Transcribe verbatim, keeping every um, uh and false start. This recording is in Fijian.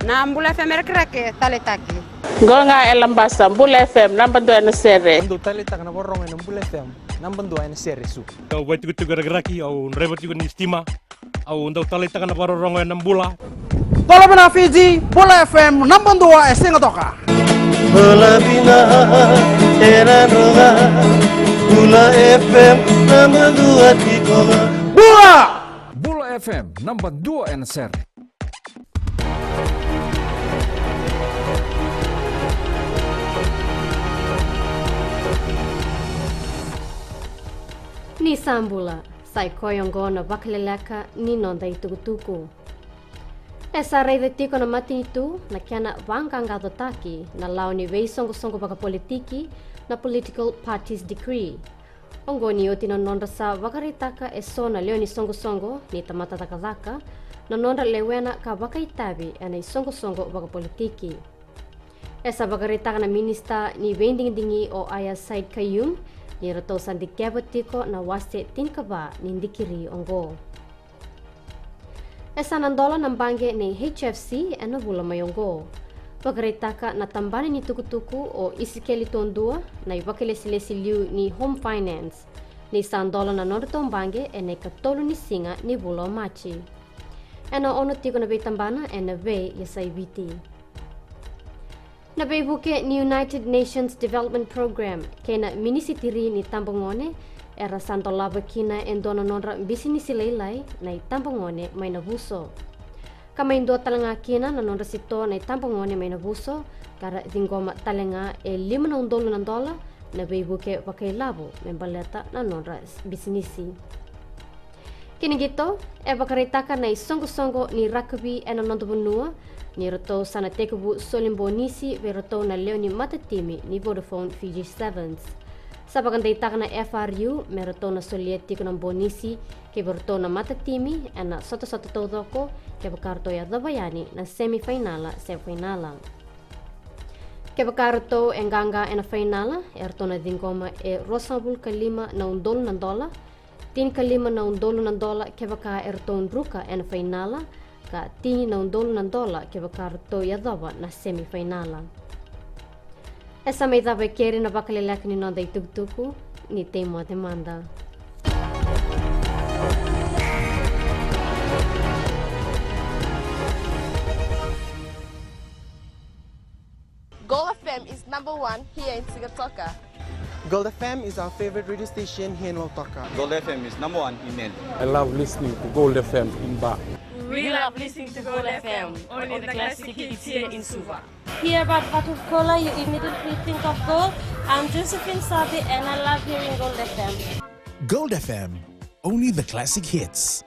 Na Bula F M e Rakiraki, taleitaki. Qo ga e Labasa, Bula F M, naba dua ena sere. Au dau taleitaka na vakarorogo ena Bula F M, naba dua ena sere, Suva. Au vaitikotiko e Rakiraki, au draiva tiko ni sitima. Au dau taleitaka na vakarorogo ena Bula. Bula vinaka Fiji, Bula F M, naba dua e Sigatoka. Bula vinaka e Nadroga, Bula F M, naba dua tiko ga. Bula! Bula F M, naba dua ena sere. Ni sa bula, sa i koya oqo na vakaleleka ni noda itukutuku. E sa raica tiko na matanitu na kena vaqaqacotaki na lawa ni veisoqosoqo vakapolitiki na Political Parties Decree. Oqo ni oti na nodra sa vakaraitaka e so na lewe ni soqosoqo ni tamata cakacaka na nodra lewena ka vakaitavi ena isoqosoqo vakapolitiki. E sa vakaraitaka na minisita ni veidigidigi o Aiyaz Sayed-Khaiyum ni ratou sa dikeva tiko na wase tinikava ni dikiri oqo. E sa na dola na baqe nei H F C ena vula mai oqo. Vakaraitaka na tabana ni tukutuku o Isikeli Todua na ivakalesilesi liu ni Home Finance ni sa dola na nodratou baqe ena ikatolu ni siga ni vula o Maji. Ena ono tiko na veitabana ena veiyasai Viti. Na veivuke ni United Nations Development Programme kei na minisitiri ni tabagone era sa dolava kina e dua na nodra bisinisi lailai na itabagone mai Navuso. Ka mai dua tale ga kina na nodra sitoa na itabagone mai Navuso ka ra ciqoma tale ga e lima na udolu na dola na veivuke vakailavo me baleta na nodra bisinisi. Kina qito, e vakaraitaka na isoqosoqo ni rakavi ena noda vanua ni ratou sa na tekivu soli bonisi vei ratou na lewe ni matatimi ni Vodafone Fiji Sevens. Sa vakadeitaka na F R U me ratou na solia tiko na bonisi kei vei ratou na matatimi ena sotasota taucoko kevaka ratou yacova yani na semi fainala se fainala. Kevaka ratou e qaqa ena fainala, e ratou na ciqoma e ruasagavulu ka lima na udolu na dola, tinikalima na udolu na dola kevaka e ratou druka ena fainala, ka tini na udolu na dola kevaka ratou yacova na semi fainala. E sa mai cava e keri na vakaleleka ni noda itukutuku, ni tei moce mada. Gold F M is number one here in Sigatoka. Gold F M is our favorite radio station here in Lautoka. Gold F M is number one in Nadi. I love listening to Gold F M in Ba. We love listening to Gold F M, only the classic hits here in Suva. Hear about Vatukoula, you immediately think of gold. I'm Josephine Sabi and I love hearing Gold F M. Gold F M, only the classic hits.